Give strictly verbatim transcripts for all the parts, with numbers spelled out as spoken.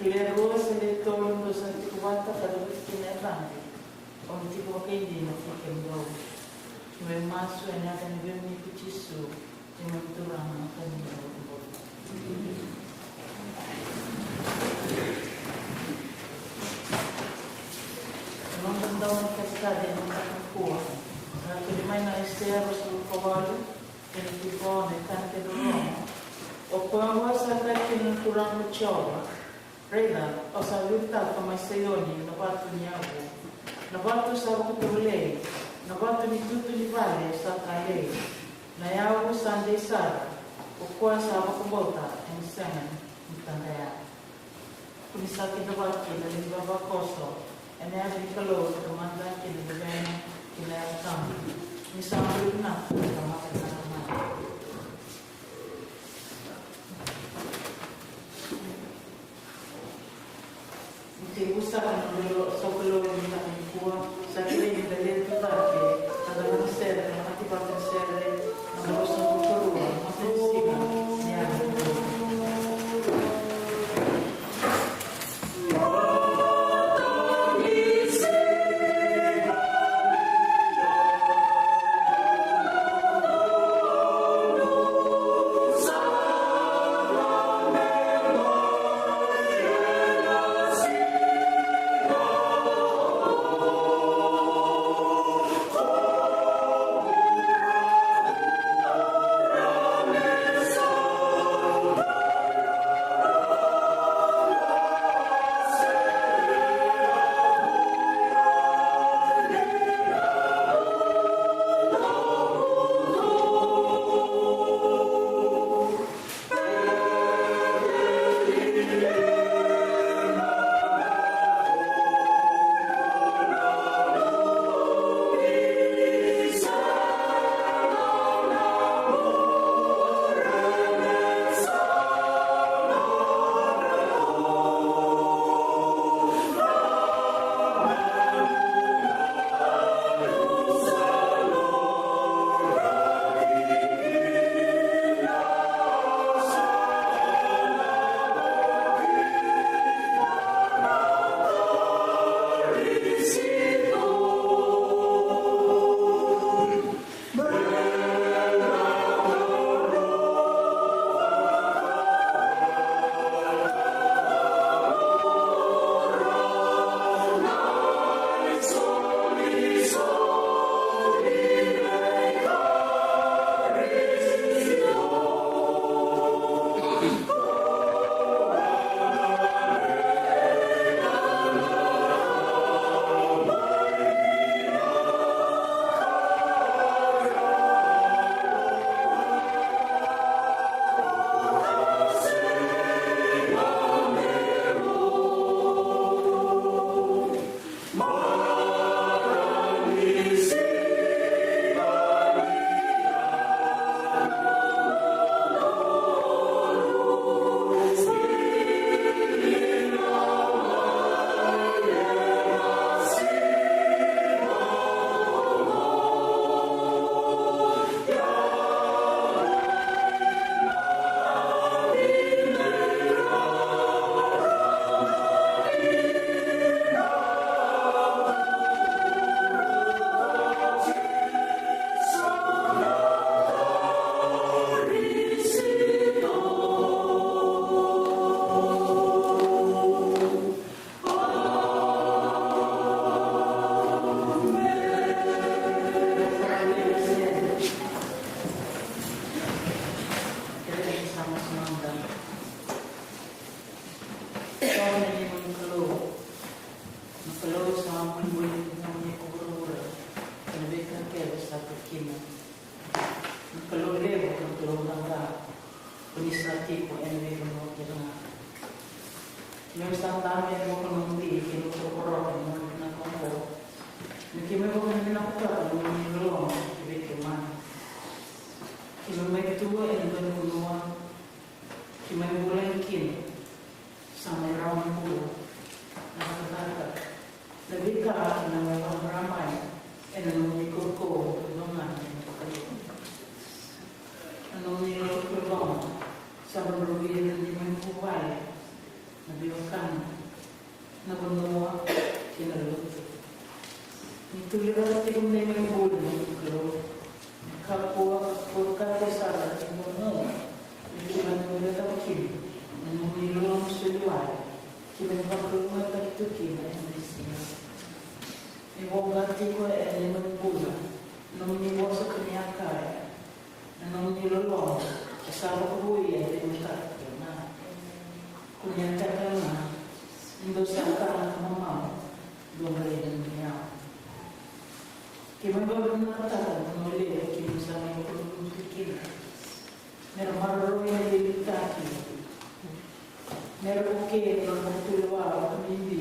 Le rua se le tolu dou sa tiko vata ka cavuti kina e cabe, au na tiko vakaidina vei kemudou. Keimami masu ena yaca ni Veivanua ko Jisu, neimami Turaga ka neimami iVakabula. Noda dau na kasikasi ena mataka nikua, sa tukuni mai na Aisea ruasagavulu ka walu, ena tikina e ono, e kaya kina o Jiova. O koya oqo sa kaya kina na Turaga ko Jiova: Raica, au sa viritaka mai Saioni na vatu ni yavu, na vatu sa vakatovolei, na vatu ni tutu ni vale sa talei, na yavu sa dei sara. O koya sa vakabauta ena sega ni taqaya. Ko ni sa kidavaki na liga vakaoso ena yaca ni Kalou na Tamada kei na Luvena kei na Yalo Tabu. Ni sa buli vinaka na tamata na tamata. Ni tekivu saka na noda sokalou ena mataka nikua, sa kilai ni da lewe tu cake, na da na sere, na mata ni sere, na ruasagavulu ka rua, na mata ni siga ni Yalo. Kalou, na Kalou sa buli ena nomuni vuravura kei na veika kece sa tu kina. Na Kalou levu, na Kalou qaqa, ko ni sa tiko ena veivanua kece ga. Keimami sa dabe ena vakanomodi kei na vakarokoroko ena nomu vinaka oqo. Me keimami vakavinavinakataka na nomuni loloma ki vei keimami. Keimami mai tu ena dua na vanua keimami vulagi kina. Sa mai rawa ni bula, na cakacaka, na veika keimami mai vakabauta mai ena nomuni kaukauwa, na nomuni lotu, na nomuni lotu loloma. Sa drodrovi ena neimami vuvale. Na veiwekani, na vanua kei na lotu. Ni tu liga tiko na neimami bula na Kalou. Ni kakua, kakua sara ni vanua ni tu na neimami leta kina na nomuni loloma soli wale. Keimami vakalougatataki tu kina ena veisiga. Ni voqa tiko ena neimami bula na nomuni vosa ka ni a kaya. Na nomuni loloma e sa vakavoui ena veimataka kei na. Ko ni a taka ga ni dou sa kana ka mamau, dou qai nanumi au. Keimami vakavinavinakataka na vanua levu keimami sa mai vakaloloto kina. Me ra maroroi na veiliutaki. Me ra vukei na nodra vakatulewa vakabibi.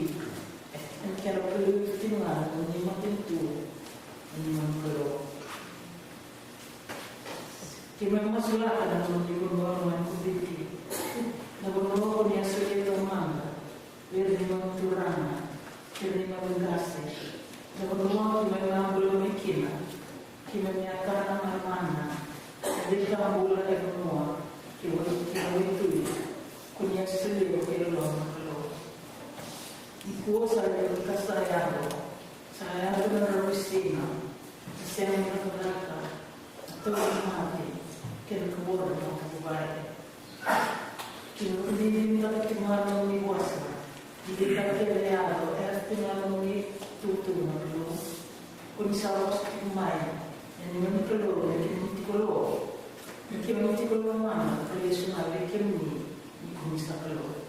Ena kena vakaliuci tiko ga na nomuni matanitu, na neimami Kalou. Keimami masulaka na nomuni vanua mai Koviti. Na vanua ko ni a solia taumada vei ira na neimami turaga kei ira na neimami qase. Na vanua keimami a bula mai kina. Keimami a kana mai mana na veika bula e vanua kei wai, kei na waitui ko ni a solia vei ira na loloma, Kalou. Nikua sa levu ka sa yaco. Sa yaco na dravuisiga, na sega ni cakacaka, na tauvimate kei na kavoro ni matavuvale. Keimami vakadinadinataka tiko ga na nomuni vosa. Ni veika kece e yaco, e yaco tiko ga na nomuni ituvatuva, na Kalou. Ko ni sa vosa tiko mai, na neimami Kalou, na keimami tiko lo. Na keimami tiko lomana ka lesu ga vei kemuni, ni ko ni sa Kalou.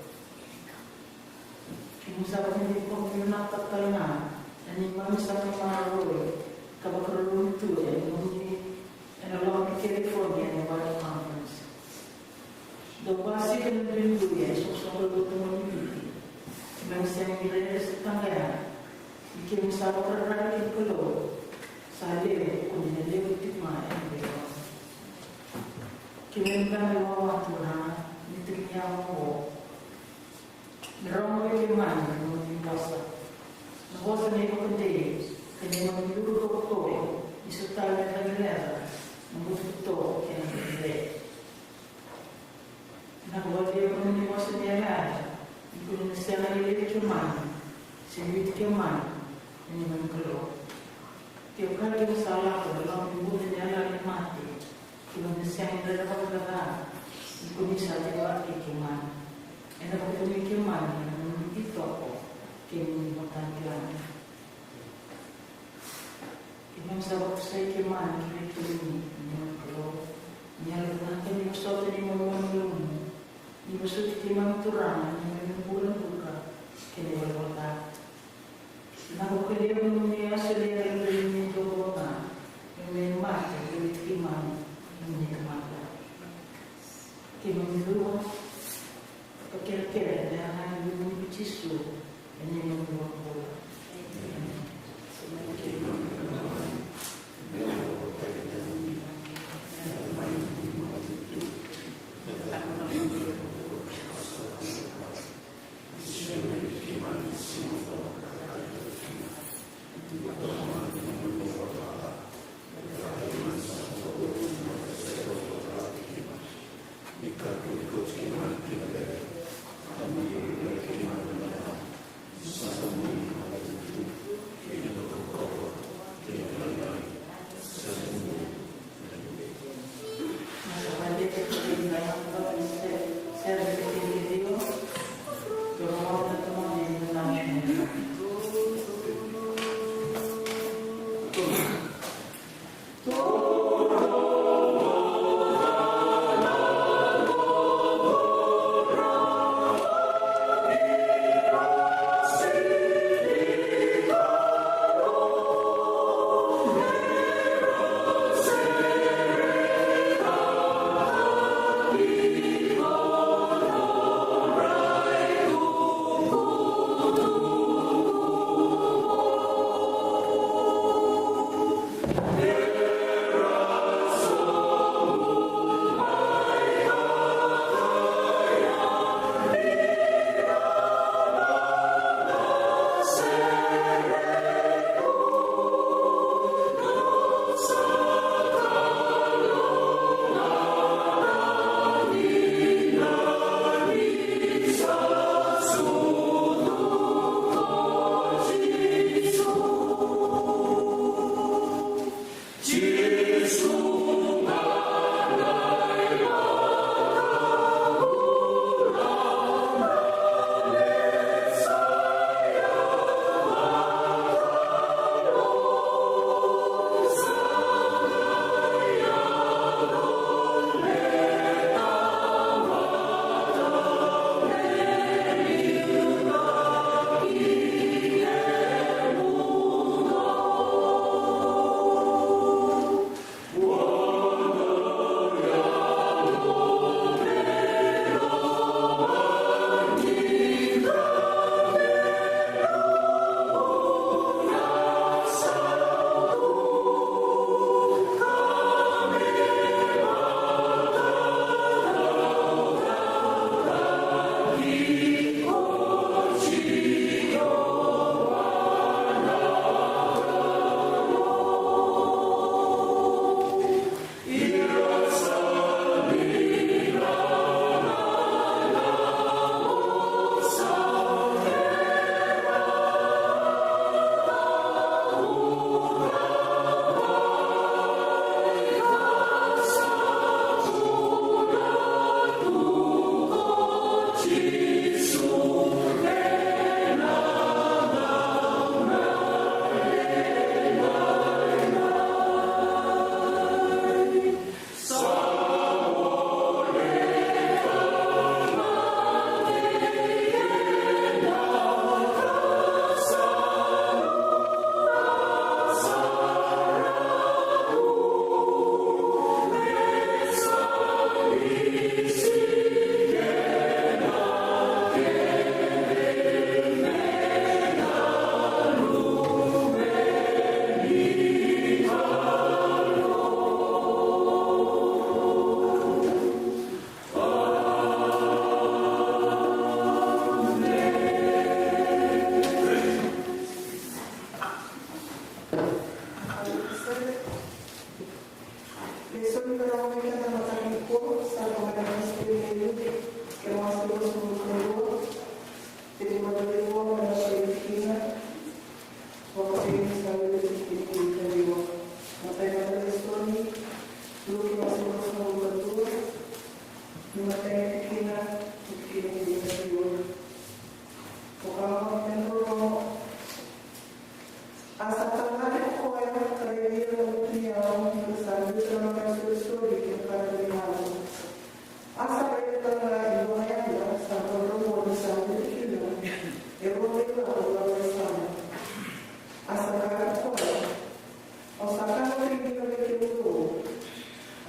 Keimami sa vakavinavinakataka tale ga na neimami sa mai maroroi ka vakarorogo tu ena nomuni, ena loma ni California ena Valley Conference. Dou basika na dui dui ena soqosoqo lotu mai Viti. Keimami sega ni raica se taqaya ni keimami sa vakararavi ki na Kalou. Sa levu ko ni na levu tiko ga ena veigauna. Keimami dabe wawa tu na ni tiko ni yawa oqo. Me rogo vei keimami na nomuni vosa. Na vosa ni vakadei, kei na neimami duru rokovi, ni sotavi na cagileva, na butobuto kei na cagileva. Na vakalevu na nomuni vosa ni yalani, ni ko ni na sega ni levi keimami se biuti keimami, na neimami Kalou. Kevaka keimami sa lako ena loma ni buca ni yalani mate, keimami na sega ni raica vakacaca ni ko ni sa tiko vata kei keimami. Ena vakavuna keimami ena nomuni itoko kei na nomuni matanitu. Keimami sa vakusai keimami ki vei kemuni, na neimami Kalou. Ni yalovinaka ni vosota na neimami malumalumu. Ni vosoti keimami Turaga, na neimami bula vuka kei na ivalavala ca. Na vakalevu na nomuni a solia na luve ni domo ga, me mai mate vei keimami na nomuni tamata. Keimami cuva ka kerekere ena yaca ni Luvemuni ko Jisu, na neimami iVakabula. Matai ni tikina, tikina ni tikina. Ko ka mo tendo ro. A sa tagaki ko koya ka rairia na gutu ni yawa, ni sa biuta na nona isolisoli ki na kato ni yawa. A sa raica tale ga e dua na yada sa drodro ni sa biuta kina e rua na ilavo e sala. A sa kaya ko koya, Au sa kaya tiko vei kemudou,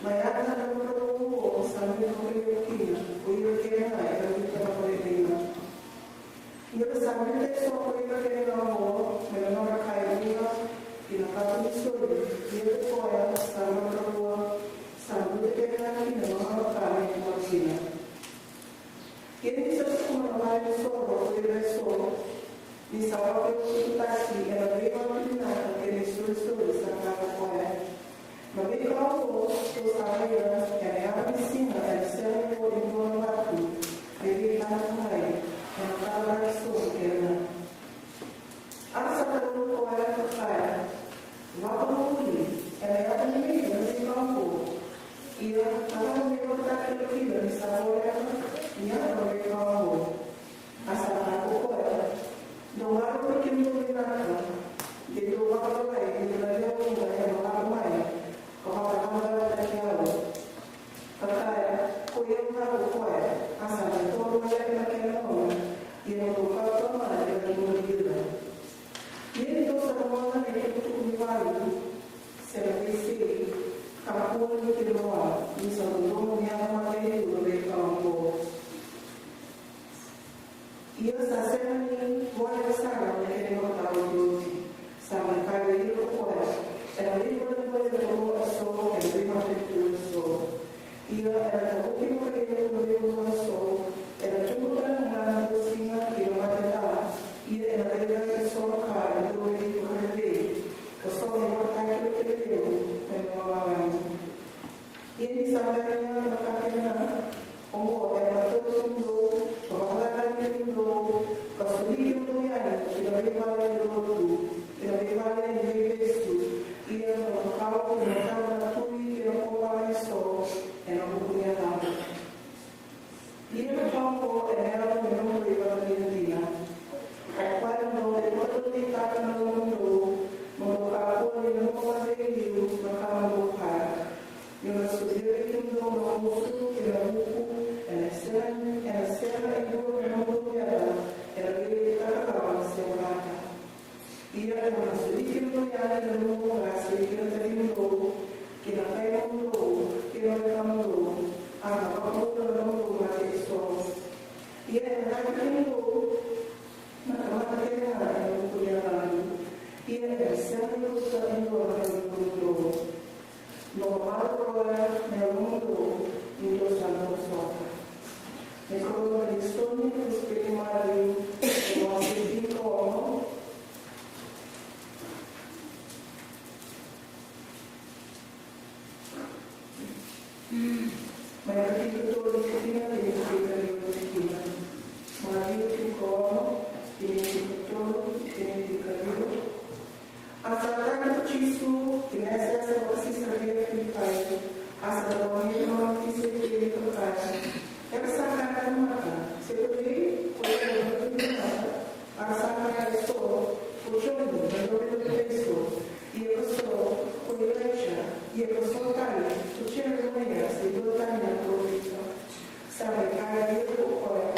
na yada drodro oqo sa biuta kina o ira kece ga era biuta na koya kina. Ni ra sa biuta eso ko ira kece ga oqo mai na nodra ka e bula ki na kato ni soli, ia ko koya sa drodro sa biuta kece ga kina na nona ka me bula kina. Ia ni sa tukuna na vale ni soro ko ira eso, ni sa vakaiukuukutaki ena veivakavinaka kei na isolisoli, sa kaya ko koya, Na veika oqo ko sa raica ena yava ni siga ena sega ni vo e dua na vatu me veitaka mai ena kavaraki sobu kece ga. A ra sa taroga koya ka kaya, Vakavuvuli, ena yaco mai na veika oqo? Ia, a cava me vakatakilakila ni sa voleka ni yaco na veika oqo? A sa kaya ko koya, Dou gadreva na kemudou vinaka, de dou vakalailai vei ira na lewe vuqa era lako mai ka vakacacataki au. Ka kaya, Koi au ga ko koya. A sa qai toro mai yani na kena gauna, ia na noqu kauta mai na kemudou ira. Ia ni dou sa rogoca na itukutuku ni valu se na veisei, kakua ni kidroa, ni sa dodonu me yaco mada e liu na veika oqo. Ia sa sega ni voleka sara na kena ivatavata oti. Sa mai kaya vei ira ko koya, Ena veibolebole e rua eso, ena veimatanitu eso. Ia ena tavuki vakalevu na veivanua eso, ena tubu tale ga na dausiga kei na mate ca. Ia ena rairai eso na ka e dau veivakarerei, ka so na ivakatakilakila levu mai na loloma. Ia ni sa bera ni yaco na ka kece ga oqo, era na tauri kemudou, ka vakacacani kemudou, ka soli kemudou yani ki na veivale ni lotu, ki na veivale ni veivesu, ia na kau, na kau na tui kei na kobala eso ena vuku ni yacaqu. Ia na ka oqo ena yaco me nomudou ivakadinadina. O koya na dau veivakalougatataka na lomamudou, mo dou kakua ni nanuma mada e liu na ka mo dou kaya. Niu na solia vei kemudou na gusu kei na vuku, ena sega, ena sega e dua na nomudou yada ena veileti takalawa se waraka. Ia ena soli kemudou yani na nomu qase kei na tacimudou, kei na kaimamudou, kei na wekamudou, a na vakabauta na nomudou mate eso. Ia ena cati kemudou na tamata kece ga ena vuku ni yacaqu. Ia ena sega ni rusa e dua na nomudou. Mo maroroya na yalomudou ni dou sa dau sota. Na ikarua ni lesoni, Kosipeli i Maciu, wase tinikaono. Mai na tinikatolu ni tikina ki na tinikaliwa ni tikina. Maciu tinikaono, tinikatolu ki na tinikaliwa. A sa tagi ko Jisu ki na yasayasa vaka-Sisareia Filipai, a sa dau walia na nona tisaipeli ka kaya, Era sa kaya na tamata, se ko cei ko ira na nona tamata? A ra sa kaya eso, Ko Joni na dauveivakabauti, ia ka so, ko Ilaija, ia ka so tale ko Jeremaia se dua tani na parofita. Sa qai kaya vei ira ko koya,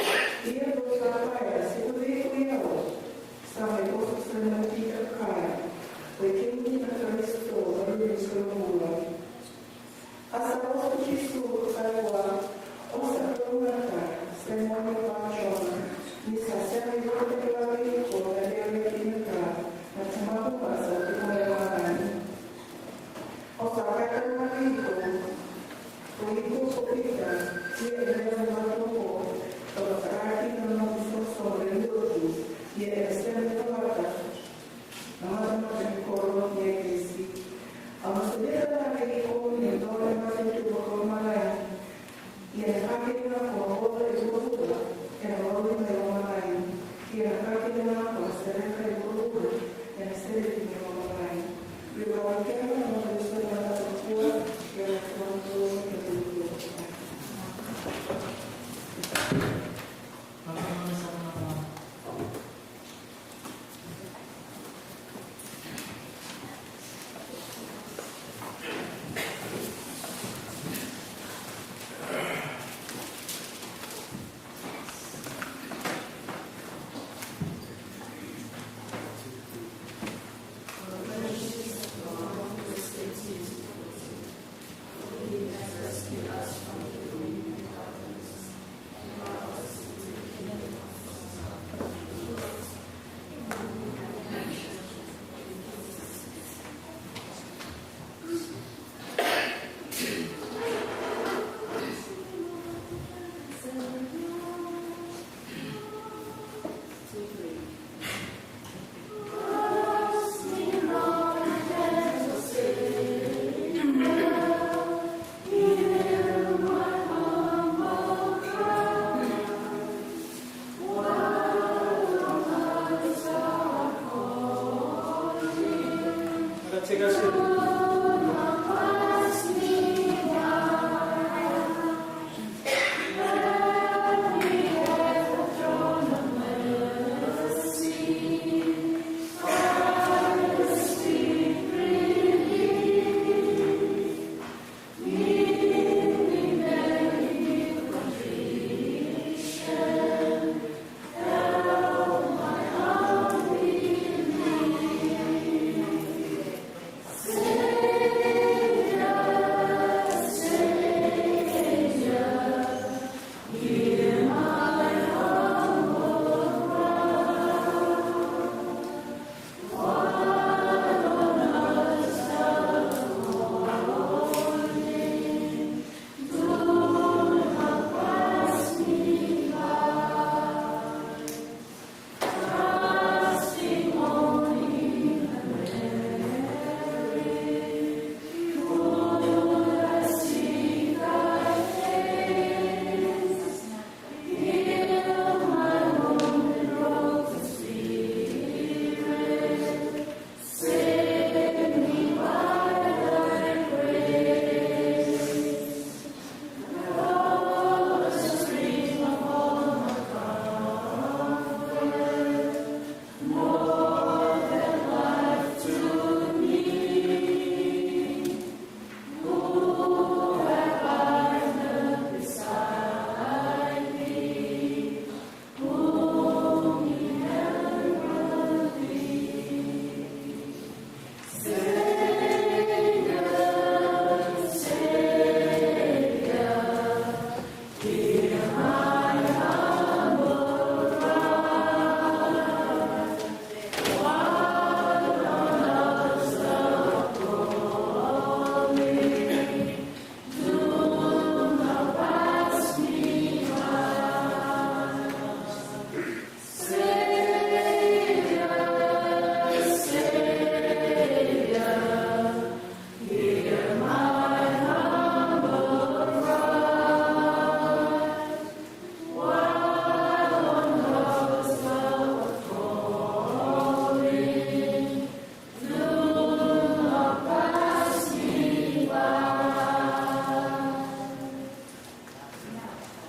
Ia dou sa kaya se ko cei ko i au? Sa qai vosa sara mai o Pita ka kaya, Oi kemuni na Karisito, na Luve ni Kalou bula. A sa vosa ko Jisu ka kaya vua, O sa kalougata, Saimoni Bar-Jona, ni sa sega ni vakatakila vei iko na lewe kei na dra, na Tamamu ga sa tiko mai lomalagi. Au sa kaya tale ga vei iko, ko iko ko Pita, ia ena yaco na vatu oqo, ka vakatara kina na noqu isoqosoqo lewe ni lotu, ia ena sega ni colata na matamata ni koro ni agelesi. Au na solia tale ga vei iko na dua na matanitu vakalomalagi. Ia na ka kece ga ko na oca e vuravura ena maroroi mai lomalagi. Ia na ka kece ga ko na sereka e vuravura ena sereki mai lomalagi. Vei au kece na noda lesoni ena mataka nikua, ia na Turaga na Kalou.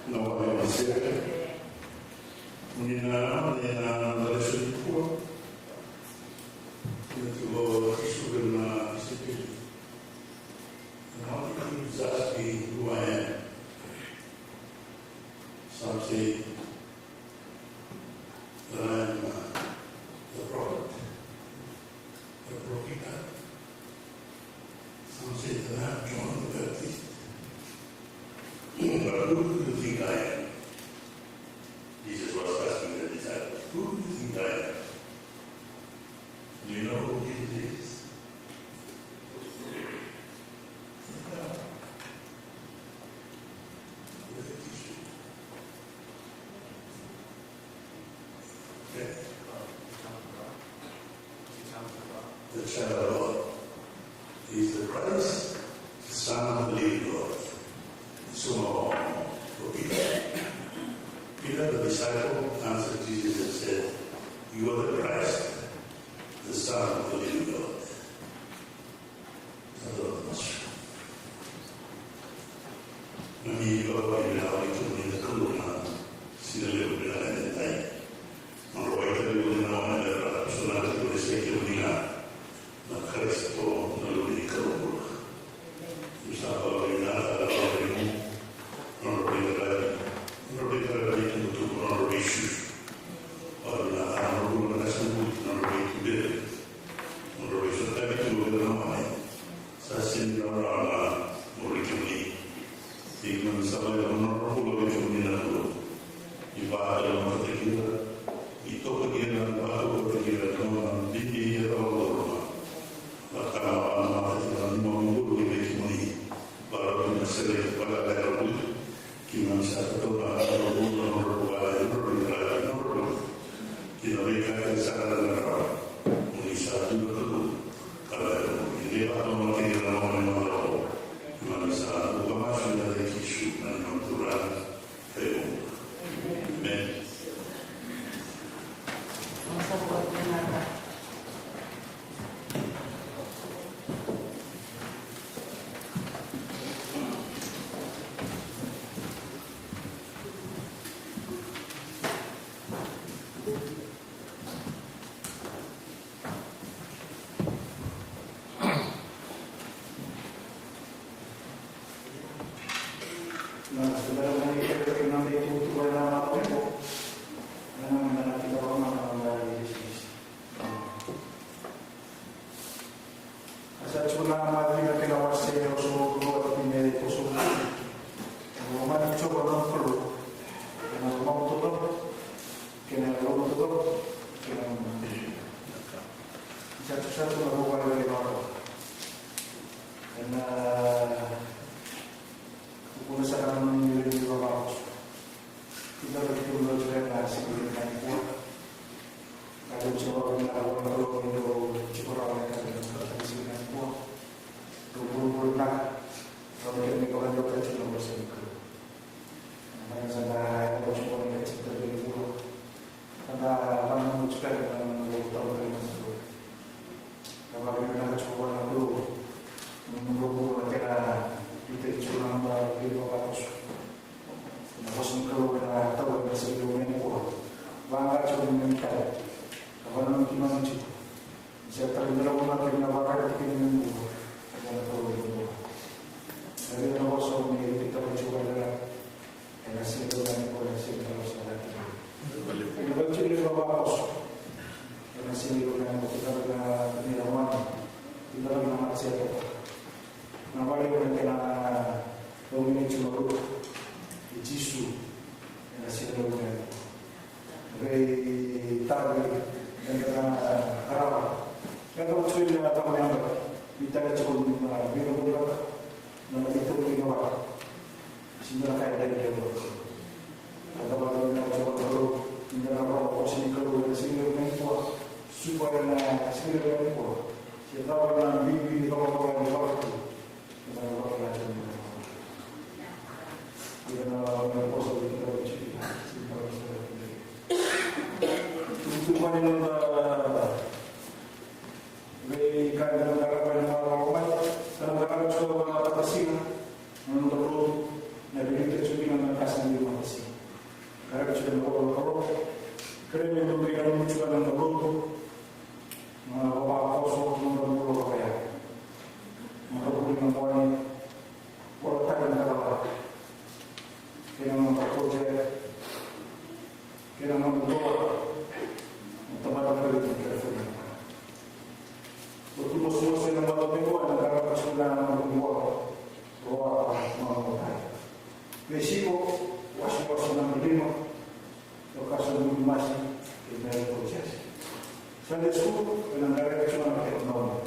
Na wale na sere. Muni na na na na na lesoni kua. Ina tu o Jisu na disipeli. Na wale na disipeli who I am. Some say that I am uh, the prophet. The prophet. Some say that I am John the Baptist. But who do you think I am? Jesus was asking the disciples, who do you think I am? Do you know who Jesus is? The child of God. He is the Christ, the Son of the living God. So, for Peter, Peter the disciple answered Jesus and said, you are the Christ, the Son of the living God. Mani vakavinavinaka vei kemuni na Kalou na siga levu vinaka edaidai. Nodrau vakaitavi vua na gone yalewa, so na ka tiko ni sa i kemuni ga na Karisito, na Luve ni Kalou bula. Ni sa vakavinavinaka na Kalou, nodrau veiqaravi, nodrau veiqaravi na itubutubu, nodrau veisusu. Vakavinavinaka na nodrau bula na Karisito, nodrau veituberi, nodrau veisotavi tu vei ira na gone. Sa sega ni rawarawa na muri kemuni. Keimami sa lai vanua na bula vei kemuni na Kalou. Ni vakataudeitaki ira, ni toka kina, ni vakataudeitaki ira na nona bibi e caka vakaruma. Vakataudeitaki ira na neimami bula vei kemuni. Vakarau kina sere, vakarau kina bula. Keimami sa tautaunaka na nodrau bula, na nodrau vale, na nodrau veiqaravi, na nodrau bula. Kei na veika kece sara era na rawa. Mo ni sa tu na Kalou ka bera mo ni veivakalougatataki ira na gone ni nodrau. Keimami sa vakamasu ena yaca i Jisu na neimami Turaga ka iVakabula. Emeni. Sa tara na vanua kei na vakarau kei na bula. Ena tolu na bula. Na vei na vosa me rikitaka tiko vaka ena siga levu nikua, ena siga levu sa laki. Ena vei tiko na vavakoso. Ena siga levu nikua, kidavaki na nira mani. Kidavaki na mati sa toka. Na vale ena kena dominate tiko na lutu i Jisu. Ena siga levu nikua. Veitavi eda na qarava. Eda na tui na cava na yabaki. Ni tale tiko na veivuravura. Na itavi ni wai. Sega na ka e dai kina. Eda na vakaina na Kalou. Eda na rogo vosa ni Kalou ena siga levu nikua. Suka ena siga levu nikua. Se cava na bibi ni vakavakarautaki. Na vavakoso, na nodra bula vakaya. Na nodra bula na gone, kola tale na cakacaka. Kei na nodra project, kei na nodra dola, na tamata na kali na kei na funa. Ko tu mosimosi na mata me koa, na kara ka suna na nodra bula. Roa, na nodra. Vesiko, wasiwasi na lima. Toka sa muri masi, e na ko jasi. Sunday school, e na ngare ka suna na kei na nodra.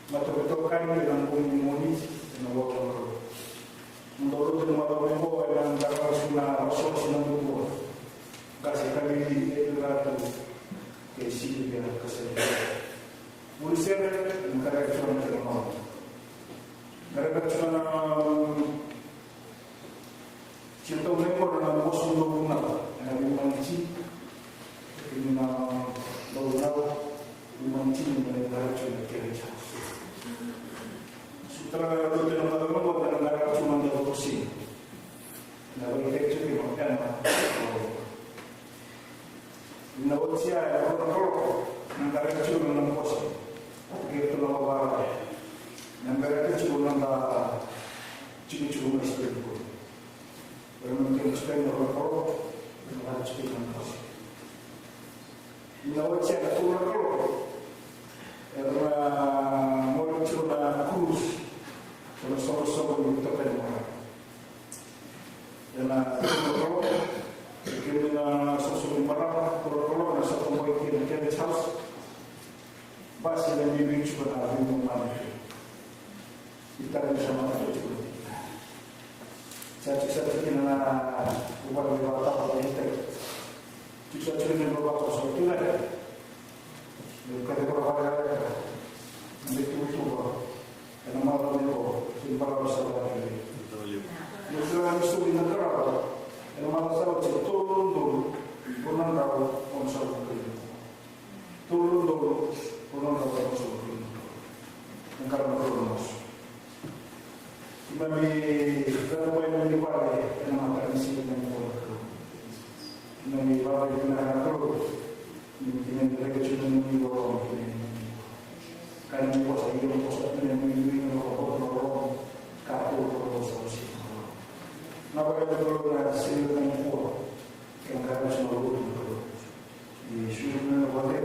Matoketokani ena bogi ni Moniti ena Waterloo. Noda lotu ena macawa oqo ena qaravi tiko na wasewase na butobuto. Qase Kalili, Ediratu kei Silivia Kasere. Muri sere ena qaravi tiko na kena macawa. Qaravi tiko na Tiko mai qo na masu ni vunau ena veimagnitini. Kei na vunau veimagnitini ena veimagnitini na kena jao. Sutra na lotu ena macawa oqo na qaravi tiko na davutusi. Na veimagnitini na kena. Na oti ya, e rua na kaloko, na qaravi tiko na bosi. Kei tu na vavara. Na qaravi tiko na tikotiko mai State Board. Ena kena tiko ena rua na kaloko, na qaravi tiko na bosi. Na oti ya, na tolu na kaloko, era na moli tiko na cruise. Ena soqosoqo ni toka ni marama. Ena tolu na kaloko, kei na soqosoqo ni marama, tolu na kaloko na soqo mai kei na Carriage House. Basi na bibi tiko na bibi mani. Ita ni sa mata tiko. Sa tiko, sa tiko na uvara ni vakatau ni ita. Tiko sa tiko na vakatau sa tiko na. Ni ka tiko na vakatau. Ni tiko tiko. Ena macawa oqo, se ni balavu sa vakatau. Ni sa na soli na karava. Ena macawa sa tiko tolu na udolu. Rua na drau, ono sa vakatau. Tolu na udolu, rua na drau, ono sa vakatau. Na karava tolu na masu. Keimami cakava na neimami vale ena mataka ni siga nikua. Keimami vakavinaka na Kalou ni keimami raica tiko na neimami loloma kei na neimami. Ka neimami vosa, ia mo vosa tu na neimami loloma, ka tu na vosa, vosa. Na vale ni Kalou na siga nikua, kei na ka na lotu na Kalou. Ni suru na vale,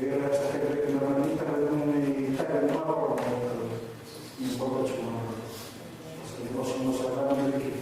era sa kere na nani tale na nani tale na loloma na Kalou. Ni baba tiko na Kalou. Sa ni vosa mo sa na nani.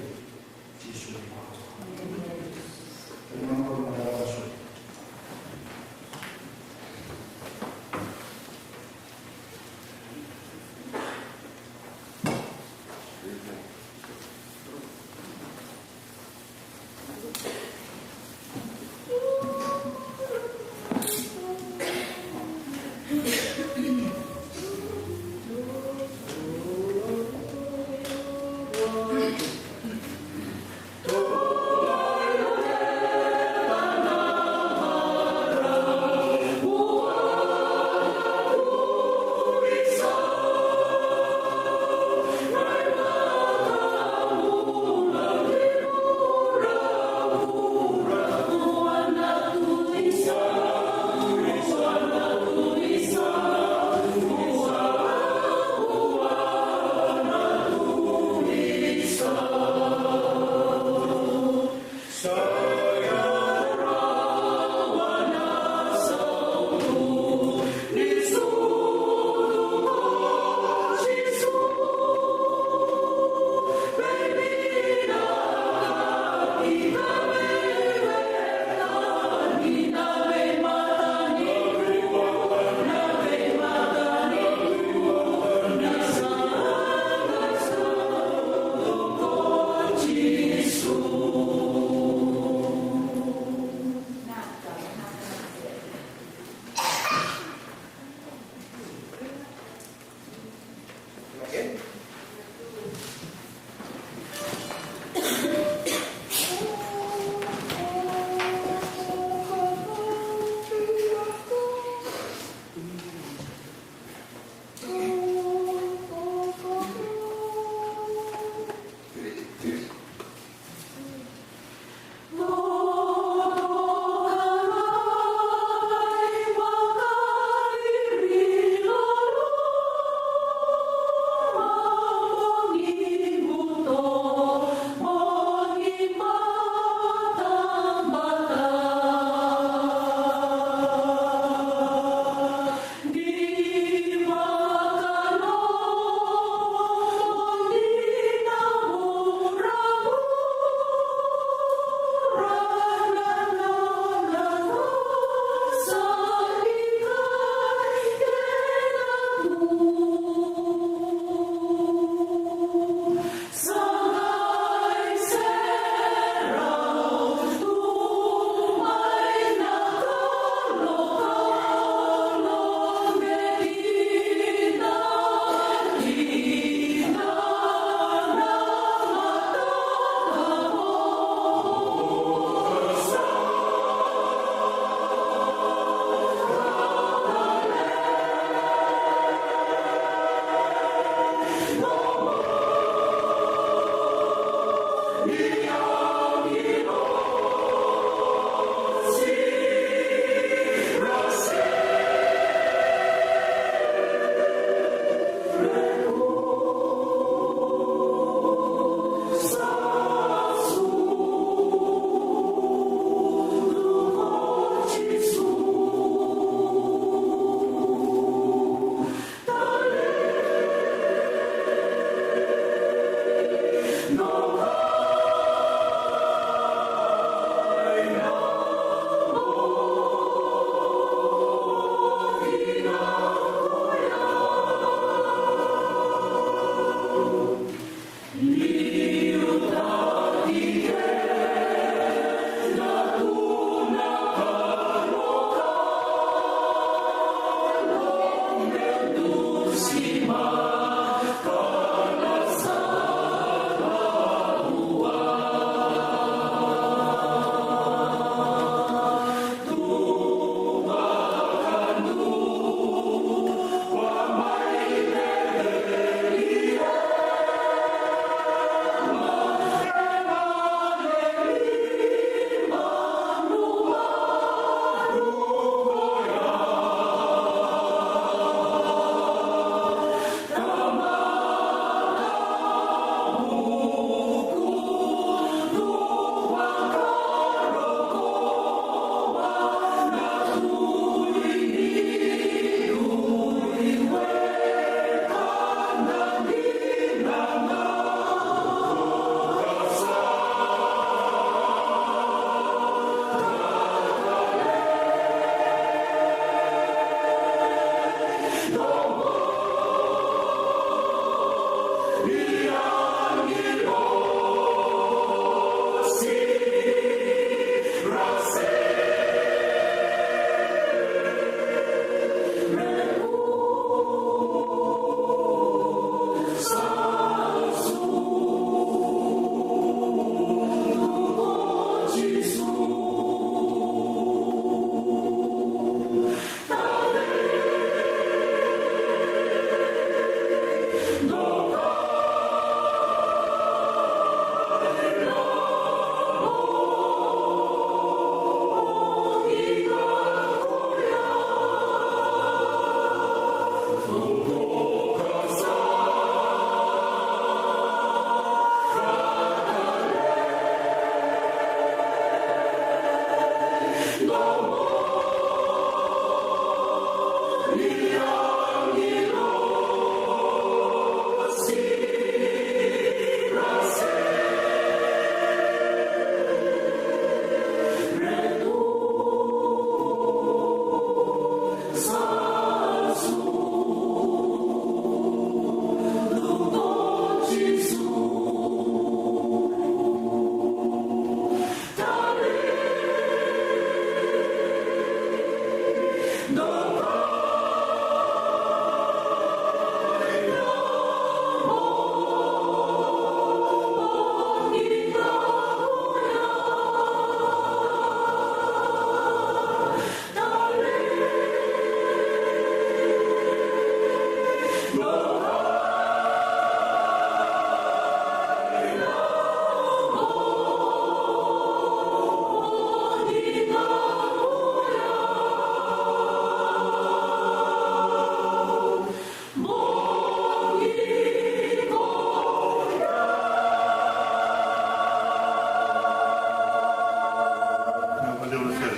Sa dou mada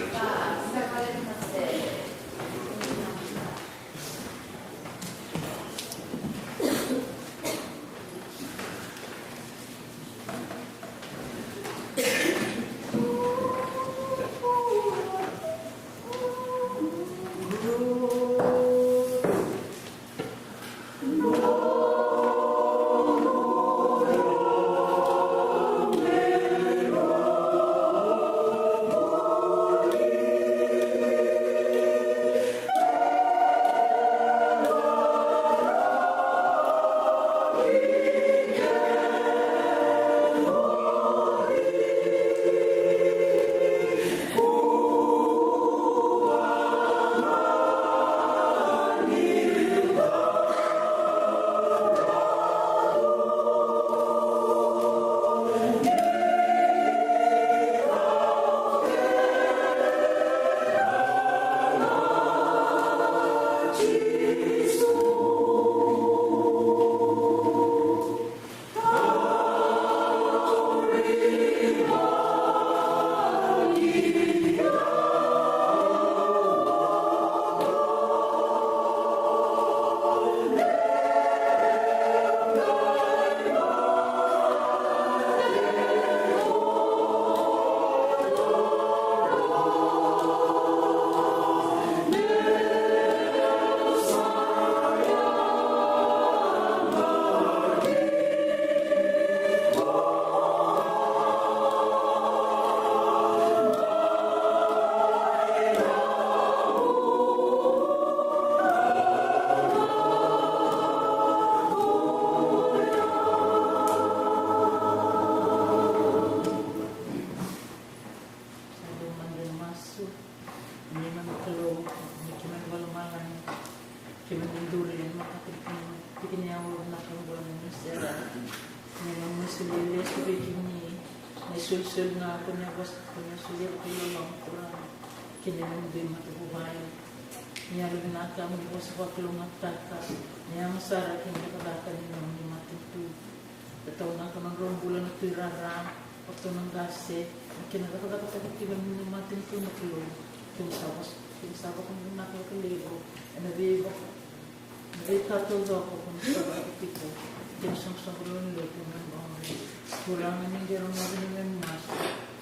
na masu. Neimami Kalou, ni keimami vakalomalagi, keimami duri ena mataka ni tiki ni aua vinaka oqo na nomu serau. Neimami masu lesu vei kemuni na isolisoli ga ko ni a vosa, ko ni a solia vakailoloma, Turaga, ki neimami dui matavuvale. Ni yalovinaka mo ni vosa vakalougatataka, ni yaga sara ki na cakacaka ni nomuni matanitu. Tataunaka na nodrau bula na tuirara, o ratou na qase, na kena cakacakataki tiko na matanitu na Kalou. Kemuni sa vosa, kemuni sa vakavinavinaka vakalevu ena veivaka, na veika taucoko kemuni sa vakatiko. Kemuni soqosoqo lewe ni lotu ena bogi. Turaga, ni qai rogoca na neimami masu.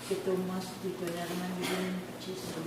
Keitou masu tiko ena yaca ni Luveni Jisu.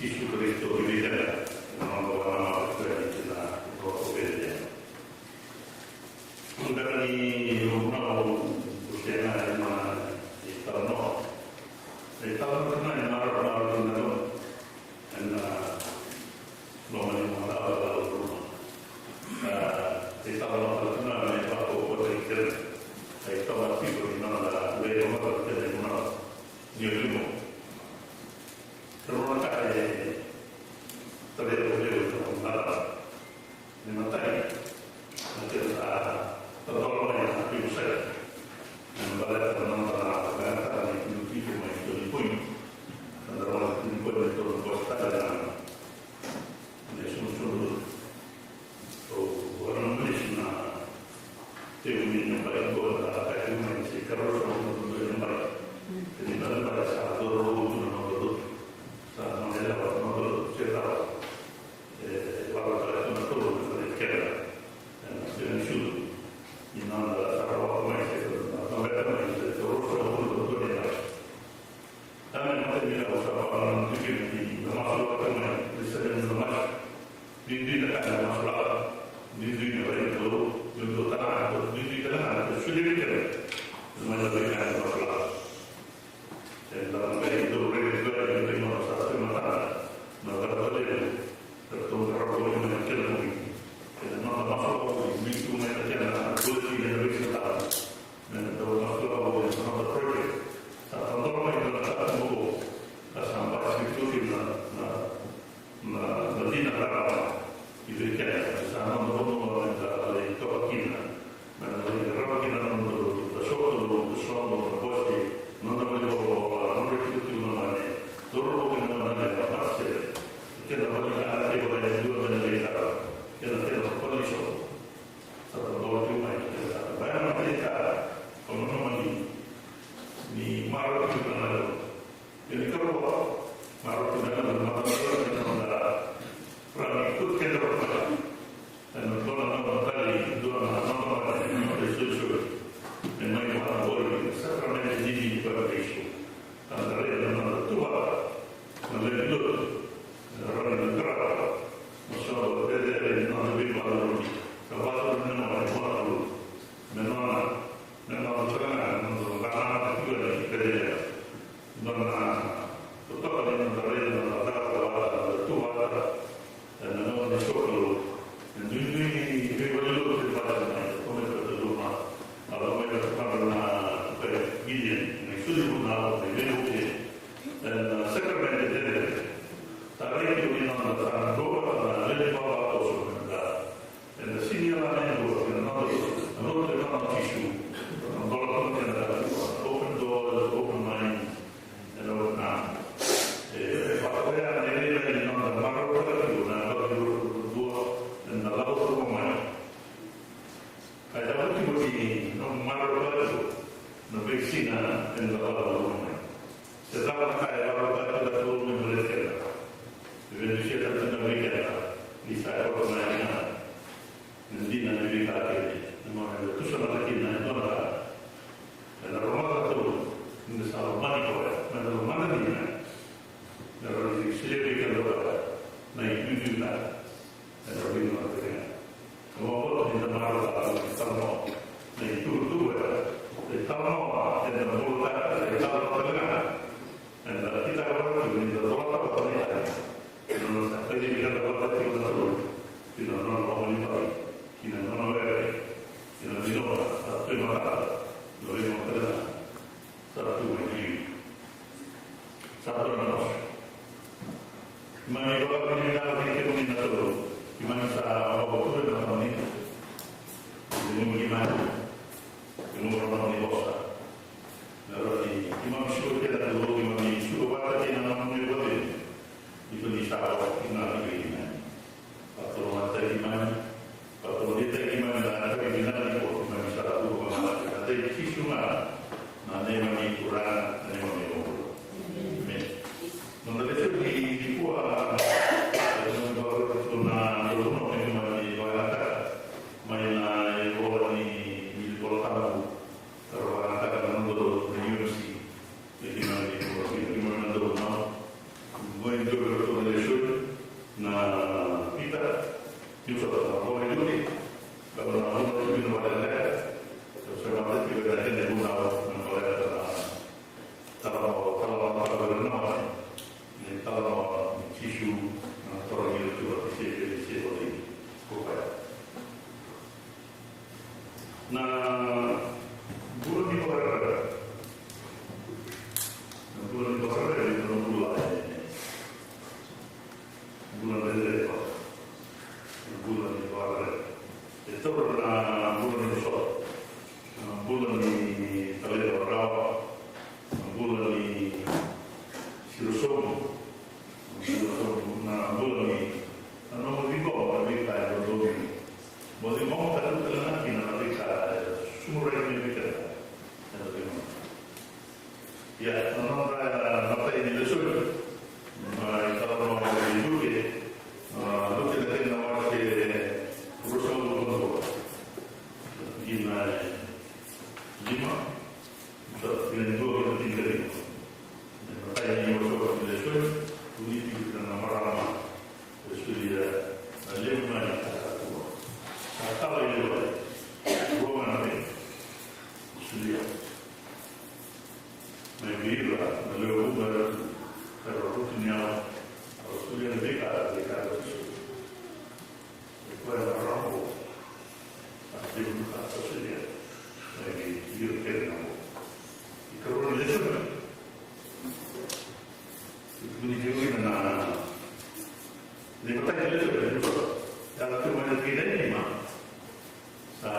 Jisu Karisito ki vei keda, na noda vakanamata tiko yani ki na Vakatukei. Beka ni au na, au sega ni na italanoa. Na italanoa tiko na marau, marau tiko na loma. Ena loma ni noda itavi. A, italanoa tale tiko na me vakaukauataki keda. A, italanoa tiko ni noda veitalanoa tiko na italanoa. Ni o limo. Rua na ka e tarai au levu ena noda itavi. Ni matai, na kena, a, tadola mai na veivosaki. Ena baleta na noda na vakayagataka na itukutuku mai Tony Point. Na noda na Tony Point, na Tony Point tale na, na isunsunu. So, ena noda na teu ni nabaki qo, na ka e tu mai se karua sa noda na nabaki. Kena ibalebale sa cauravou tu na noda lotu. Sa na yalewa na noda lotu se cava. E, vakatale tu na tolu na vale keda. E, na sega ni sucu. Ni noda sa rawata mai se na tabeta mai se cauravou sa noda lotu ni na. Tana na matani na usa pa na tiki ni na masu laka mai, ni sa ni na masu. Duidui na ka na masu laka. Duidui na rai na lo, duidui tana, duidui tana, duidui tana. Mai na rai na masu laka. E na rai na lo, rai na rai na rai na sa tu na tana. Na rai na rai na. Ratou na ratou ni mai na kena mui. Kena noda masu laka, mui tu mai na kena, na buleti na rai na tana. Me na dau masulaka vou ena noda project. Sa tadola mai na ka tu vou. Ka sa basika tu kina na, na, na dina rarama. I vei keda, sa noda vanua me da lai toka kina. Me na lai rarama kina na noda lotu, da soqo lotu, da soqo na bose, noda mai volavola, noda itikotiko na mane. Cauravou kina na mane, na mase. Kena vale na kena vale na dua me na lai rarama. Kena, kena vale soqo. Sa tadola tiko mai na kena saka. Baya na kena saka, o nanuma ni, ni marau tiko na Kalou. Ia ni karua, marau tiko na Kalou, marau tiko na Kalou, na Kalou. Rani kutu keda vata. Ena dua na nona tali, dua na nona tali, nona isolisoli. Me mai vakaoqori, sakaramede ni baptaiso. Ka da raica na noda tuvata, na lewe ni lotu, na rawa ni qarava, na soqo cecere ni noda veivakaruru, ka vakaruru na noda veivakaruru, me nona, me nona sara ga, me nona vakanamata tiko yani ki Peceliema. Nona totoka ni noda raica na noda cakacaka vata, na noda tuvata, Ena gauna ni sokalou, e duidui ni veivalenilotu e vata mai, e komiti vata loma, a loma e vata na tukai Gideon, na isolisoli na loma, na veivuke, ena sakaramede cecere. Sa raici ni noda sa dua vata na lewe ni vavakoso, eda, eda sini yala na dua, ena noda, na lotu e nona Jisu, na dola tu na kena, open doors, open minds, Ena, na, e, vakaoya na irairai ni noda marautaka tiko na yalo ni ruku dua, ena lako tiko mai. Ka yavu tiko ni nomu marautaka tiko na veisiga ena lako tiko mai. Se cava na ka e marautaka tiko na Kalou me baleti keda. E veidusia tale tiko vei keda, ni sa yaco mai na Na dina ni veika kece, na gauna eda tusanaka kina e dua na ka. Eda rogoca tu, ni da sa lomani koya, me da lomana dina. Eda rawa ni solia vei keda o koya na iduidui ka eda veigauna kece ga. Ka vakabauta ni da marau ka tu, na italanoa, na itukutuku eda, na italanoa eda bulataka, na italanoa tale ga. Eda kitaka vata tu ni da colata vata na itavi. Ena nona sa kacivi keda vata tiko na Kalou ki na nona loma ni vale, ki na nona were, ki na vinaka sa tu e matana, na veimataka sa tu mai liu. Sa tu na masu. Keimami vakavinavinaka vei kemuni na Kalou. Keimami sa vakavinavinaka vei kemuni. Keimami, keimami na nomuni vosa. Na rawa ni keimami suka kina na Kalou, keimami suka vata kei na nomuni vakavinavinaka. Ni ko ni sa vata kina na keimami. Vakatorogataki keimami, vakatorogataki keimami na yakavi vinaka ni ko keimami sa tu vata kina. Ena yaca i Jisu ga na neimami Turaga, na neimami iVakabula. Emeni. Noda lesoni nikua, e, noda vakavinavinaka na Kalou, keimami vakayagataka mai na ivola ni Na bula ni, na nomu ciqoma na veika e dodonu. Mo ciqoma ka tu tale ga kina na veika e susugi mai vei keda. Eda ciqoma. Ia, na noda imatai ni lesoni, na italanoa nei Luke, a, Luke na kena wase ruasagavulu ka dua. Tikina e lima, sa tikina e dua kei na tikina e lima. Na imatai ni wase ni lesoni, vuni tiko kina na marama e solia na levu ga ni ka sa tu. Sa kala i lewai, rua ga na ka e solia. Mai vei ira na lewe vuqa era tu, era ruku ni yau, era solia na veika, veika era solia. E koya na rabo, a levu ka sa solia. Mai vei ira kece na bo. Ikarua ni lesoni. Vuni tiko kina na, na imatai ni lesoni, na imatai. Ia, tu mai na tikina e lima. Sa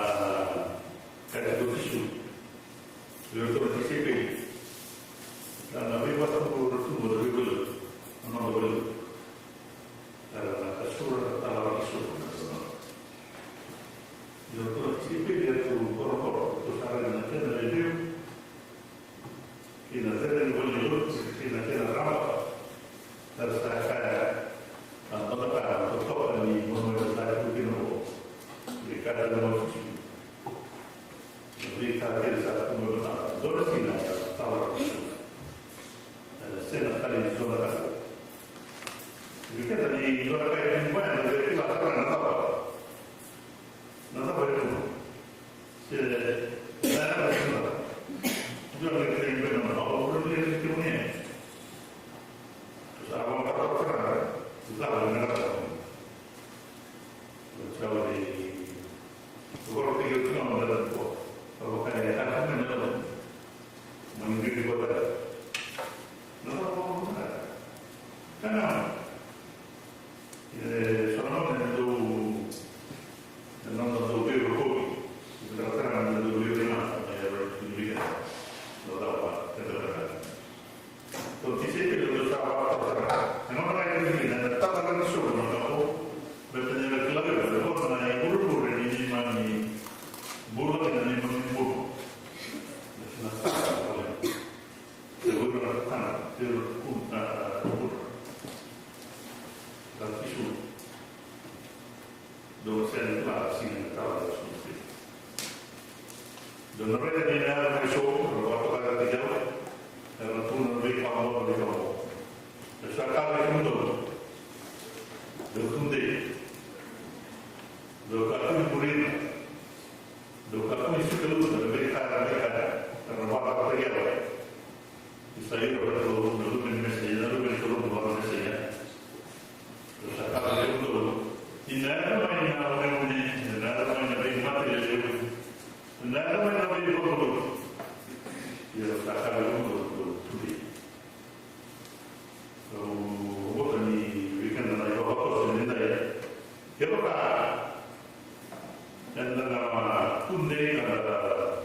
kaya tiko o Jisu. Vei iratou na tisaipeli. Ka na veivakabulai iratou na veiwali. Na noda veiwali. Ka na kasura ka tala vakaisulu na nona. Vei iratou na tisaipeli eratou korokoro, eratou sa raica na kena levu. Kei na cere ni valenilotu, kei na kena raba. Era sa kaya, a, totoka, totoka ni vanua era sa tu kina qo. Ni kaya na Jisu. Na veika kece sa tu mai vata, dua na siga e tawa. E sega tale ni dua na ka. Ni keda ni dua na ka e tu mai, eda via kila sara na cava. Na cava e tu. Se, na cava e tu. Dua na ka e tu mai na cava, o dua na ka e tu mai. Sa vakatataro sara, sa vakatataro. Sa vakatataro. Tou tisaipeli eratou sa vakatau sara. E nona ga e dua na tata ga ni soqo na kapo. Baleta ni ra kila vei ira na ivurevure ni neimami bula kei na neimami bula. Na sala vale. Se vura na kana, se vura na bula. Ka tisu. Dou sega ni kila na siga ni tala na Jisu. Dou na raica ni na yaco mai so, na vakatokai na tikina, era na tukuna na veika oqo, na veika oqo. E sa kaya vei kemudou, dou tudei. Dou kakua ni burina. Dou kakua ni fikaluta na veika, na veika, era na vakatokai. Ni sa ira vata na luve ni Mesaia, na luve ni Kalou vata na Mesaia. Sa kaya vei kemudou, ni na yaco mai na uneune, ni na yaco mai na veimate lelevu, ni na yaco mai na veivakavuki. Ia sa kaya vei kemudou, dou tudei. Au vakabauta ni vei keda na ivakatoso ni dai. Kevaka eda na tudei, eda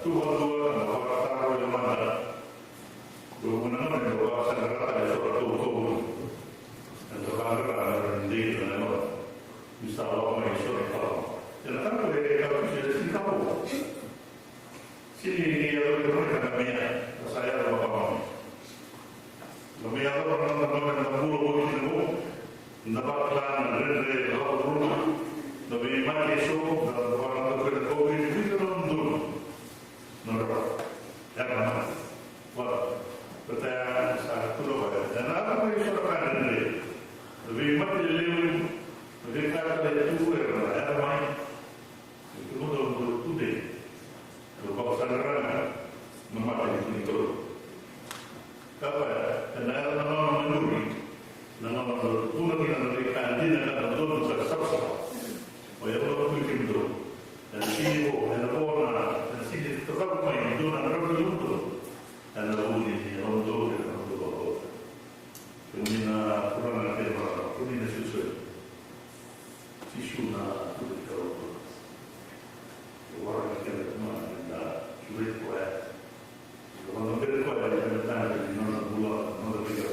tu vakadua, eda vakataro e mada. Dua na gauna eda vakasaqara tale eso na kaukaua. Eda vakaqara na dei ena yaloda. Ni sa lako mai eso na ka. Ena ka qo e ka qo e sega ni ka qo. Sega ni yaco vei ira na ka na mai, na sa yaco vakaoqo. Na mai yaco na nona, na nona bula voli kina qo. Na vakila na dredre, na lako ruku, na veimate eso, na vakila na COVID, na nona donu. Na nodra yaga mate. Vata, vata ya sa tu na vaya. Ena yaco mai eso na ka dredre. Na veimate lelevu, na veika tale e tu, era na yaga mai. Kemudou dou tudei. Dou vakasaqara na mate ni Tui ni Kalou. Ka vaya, ena yaco na nona maduri, na nona dou tukuna kina na veika dina ka dodonu ka savasava. O yau na kuri kemudou. Ena sega ni vo, ena vo na, ena sega ni tatavu mai e dua na drau ni yalomudou. Ena vuku ni yalomudou kei na nomudou vakabauta. Kemuni na turaga kei na marama, kemuni na isolisoli. Jisu na Tui ni Kalou. E waraki keda tiko mai, eda sureti koya. Eda vakabauti koya, eda tagi ena noda bula, noda bula.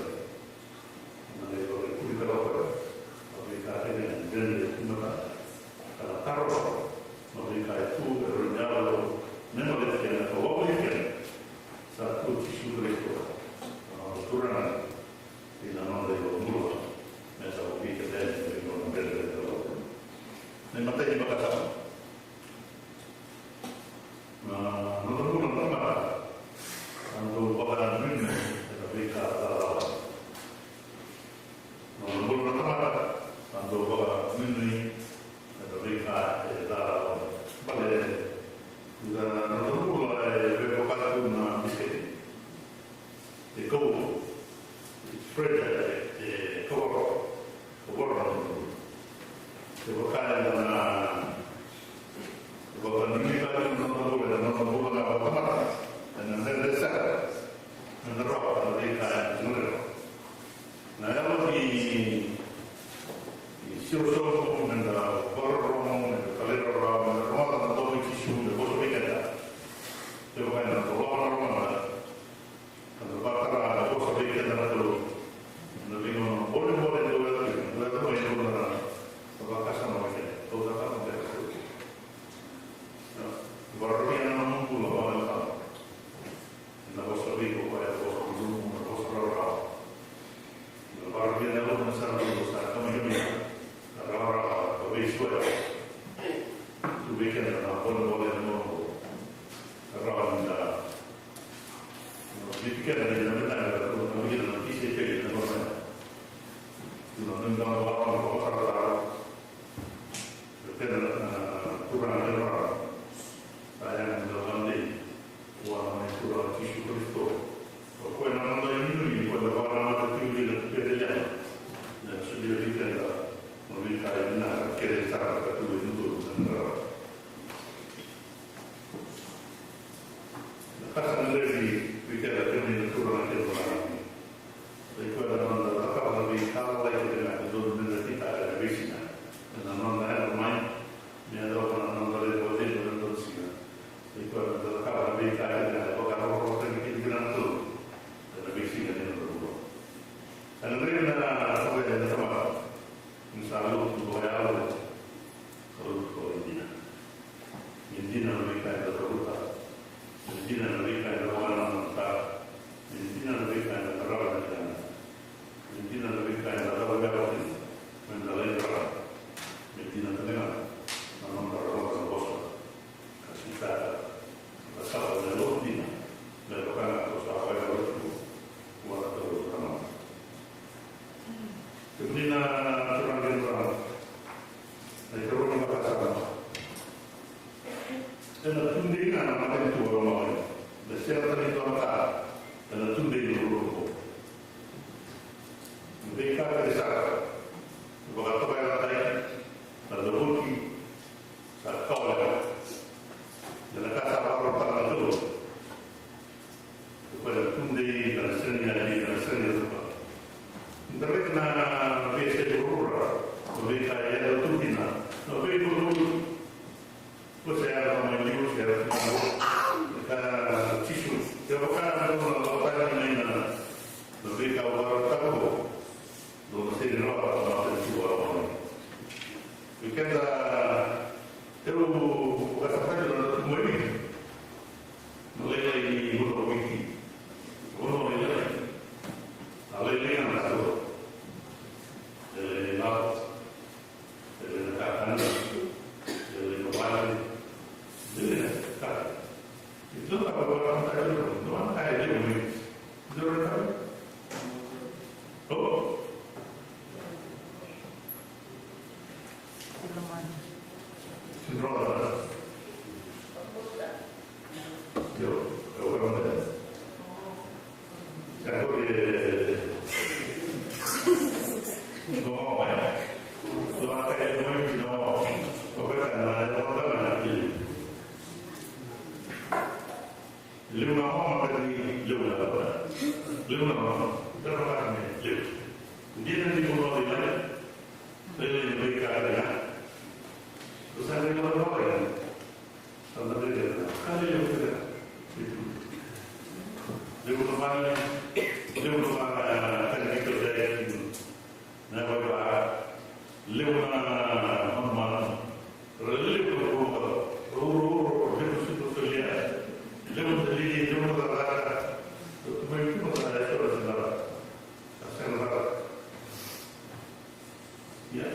Vaka eda na vakanuinui tale na noda bula, na noda bula na vakatamata, ena dredre sara me da rawa na veika eda na raica. Na yalo ni, ni siro sobu, me da vakarorogo, me da talairawarawa, me da rogoca na domo i Jisu me vosa vei keda. Kevaka eda na dolava na rogoca, eda vakatara na vosa vei keda na Kalou. Na veigauna bolebole dou yaco kina, dou yaco mai, dou na vakasama vei keda, dou na cakava beka. Vakarorogo ena nomu bula, vakamatata. Ena vosa vei iko, koya e vosa lumu, na vosa rawarawa. Na vakarorogo ena loma ni sala, na vosa kamikamica, na rawarawa, na veisuaya. Tu vei keda na bolebole ena nomu bula. Na rawa ni da, na viti keda ni da, na viti keda na tisaipeli ena nomu bula. Tu na nomu bula, na rawarawa, na rawarawa. Keda na Turaga kei na Tamada, sa yaga ni da vakadei vua na Turaga Jisu Karisito. O koya na noda inuinui, o koya na vakanamata tiko vei keda na Beteliema, me solia vei keda na veika e vinaka, kece sara ka tu e dodonu ena rarama. Na ka sa gadrevi vei keda, kemuni na turaga kei na marama. Sa i koya na noda cakava na veika lalai kece ga e dodonu me da kitaka ena veisiga. Ena noda yaco mai me yacova na noda lai vakacegu ena dua na siga. Sa i koya na noda cakava na veika kece ga e vakarokorokotaki keda vei na Kalou ena veisiga ni noda bula. Sa gadrevi na, na tamata ni sa lotu vakayalo, sa lotu vakaidina. Me dina na veika eda cavuta. Me dina na veika eda vakanamata. Me dina na veika eda qarava na ligana. Me dina na veika eda cavuta kina. Me da lai qarava. Me dina tale ga na noda rogoca na vosa. Ka kitaka na cakacaka dina, me vaka ga ko sa vakayacora tiko vua na Kalou na Tamada. Kemuni na turaga kei na marama, na ikarua ni vakasama. Ena tudei ga na matanitu e loma mai. Na sega tale ni dua na ka ena tudei na ruarua. Na veika kece sara, na vakatokayalataki, na cavuti, sa ka wale. Ia na ka sa vakarautaka na Kalou, o koya na tudei, ka na sega ni yali, ka na sega ni caka. Ni da raica na veiyasai vuravura, na veika e yaco tu kina, na veivakauqeti. Ko se yaco mai liu, se yaco tu mai liu. Ka Jisu, kevaka dou na lako tani mai na, na veika au vakarautaka, dou na sega ni rawata na matanitu e loma mai. Keda, eu vakasamataka na noda tubu mai Viti. Na lailai ni vanua o Viti. Vanua lailai. A lailai na ka taucoko. Lailai na ilavo. Lailai na kakana. Lailai na vale. Lailai na ka. E dua na ka vakasamataka, e dua na ka e levu mai. Levu na mama ka ni levu na lava. Levu na mama. Dara vaka me levu. Dina ni mo lori lai. Lai lai ni mai ka ya. Ko sa ni lori lori. Sa na levu. Ka ni levu ka. Levu na mama. Levu na mama. Ka ni levu ka. Na vaiva, levu na manumanu, ra levu na bulumakau, ra urouro, levu na sui solia, levu na lili, levu na cakacaka, ra tu mai tu na cakacaka, ra sega na cakacaka. Ia,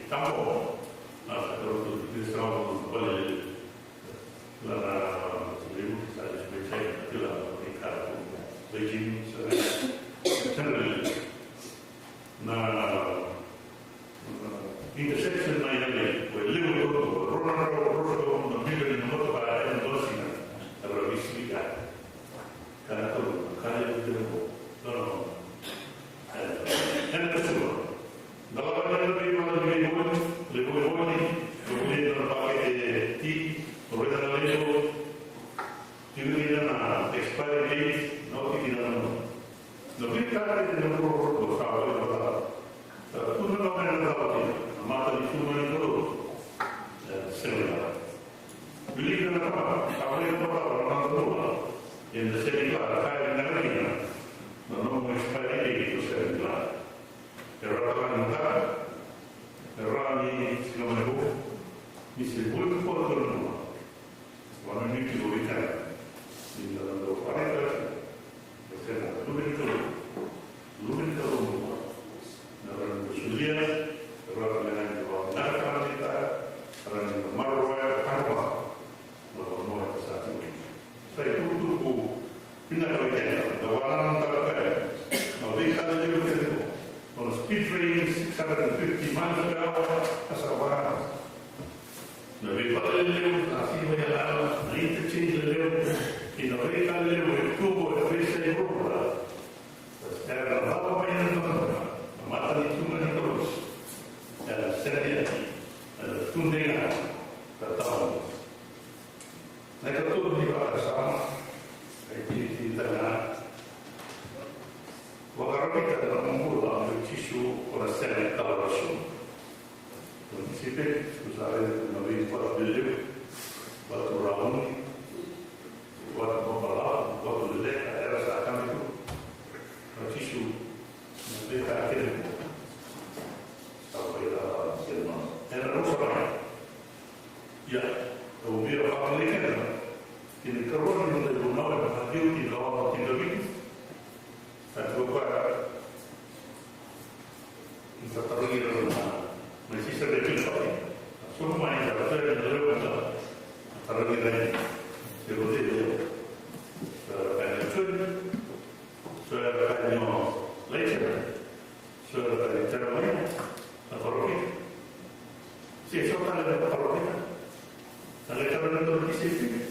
Tambo, na sa karo tu, tu sa karo tu, vale, la na, sa levu, sa levu, sa levu, sa levu, sa levu, sa levu, na, na intersection na yale, ko e levu e koto, rua na drau, rua na drau, na milioni na motoka, e na dua na siga, na rua na siga. Ka na tolu, ka levu, levu, no, no. E, e na kasuva. Na lava ni na vei vale, vei vale, levu, vei vale, levu, levu, na pakete ti, rua na levu, tiko kina na expiry date, na oti kina na, na veika kece na rua, rua, rua, sa vale, vale. Sa tu na ka mai na cava kina, na mata ni tuma ni Kalou. E, sega. Wilika na ka, sa mai na ka, na ka bula. Eda sega ni kila, ka e vinaka kina. Na nomu expiry date, o sega ni kila. E rata ga ni ka, e rata ni siga mai vou. Ni se vou ni koto na bula. Wana ni tiko i kea. Ni da na dau fara i kea. E sega, luve ni Kalou. Luve ni Kalou mo. Na rani ko solia, na rani ko leqa ni ko na ka ni ka, na rani ko maroroya, ka ni ka. Na ko mo e sa tiko. Sa i tukutuku, vinaka vei keda, na wana na tara kea. Na veika levu kece ko. Ko na speed train, six hundred and fifty miles per hour, a sa vaka. Na veivale lelevu, na siga mai Yalewa, na interchange lelevu, kei na veika lelevu e tu qo e veiyasai vuravura. Era na cava mai na tamata, na mata ni tuma ni Kalou. Era na sega ni yaki, era na tudei ga, ka tawa. Na ikatolu ni vakasama, e tini, tini tale ga. Vakarau ni ka na nomu bula, o Jisu, o na sega ni tawa rasu. Ko ni sipe, ko sa raica na veivatu lelevu, vatu rauni, vatu babalavu, vatu leleka, era sa kame tu. Na Jisu, na veika kece. Sa vakaira kece na. Era rusa mai. Ia, au via vakalai keda. Kina ikarua ni noda ivunau, e Maciu, kina ono, kina vitu. Sa tiko koya. Ni sa tarogi ira na, na sisa vei Filipai. Sa sobu mai sa tarogi ira na lewe ni sa tarogi ira ni. Se rode lewe. Sa kaya ni Joni. Sa kaya ni o Laitera. Sa kaya ni Jeremaia. Na parofita. Se so tale na parofita. Na Laitera na parofita.